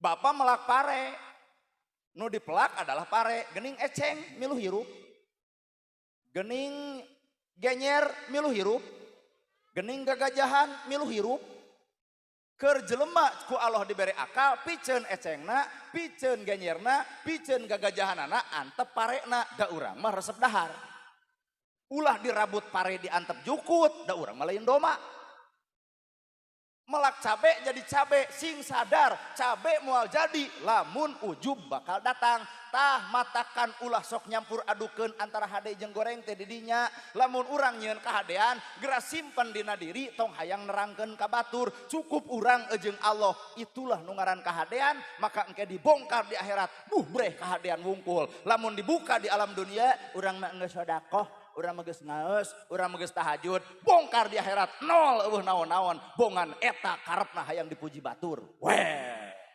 Bapak melak pare, nu dipelak adalah pare, gening eceng milu hirup, gening genyer milu hirup, gening gagajahan milu hirup. Keur jelema ku Allah diberi akal, piceun ecengna, piceun genyerna, piceun gagajahanana, antep parena, da urang mah resep dahar. Ulah dirabut pare diantep jukut, da urang mah lain doma. Melak cabe jadi cabe, sing sadar cabe moal jadi lamun ujub bakal datang. Tah matakan ulah sok nyampur adukeun antara hade jeung goreng teh didinya. Lamun urang nyieun kahadean, geura simpen dina diri, tong hayang nerangkeun ka batur, cukup urang jeung Allah. Itulah nu ngaran kahadean, maka engke dibongkar di akhirat, buh breh kahadean wungkul. Lamun dibuka di alam dunia, urang mah geus sedekah, urang mah geus ngaeus, urang mah geus tahajud, bongkar di akhirat nol eueuh naon-naon, bongan eta karepna hayang dipuji batur. Weh.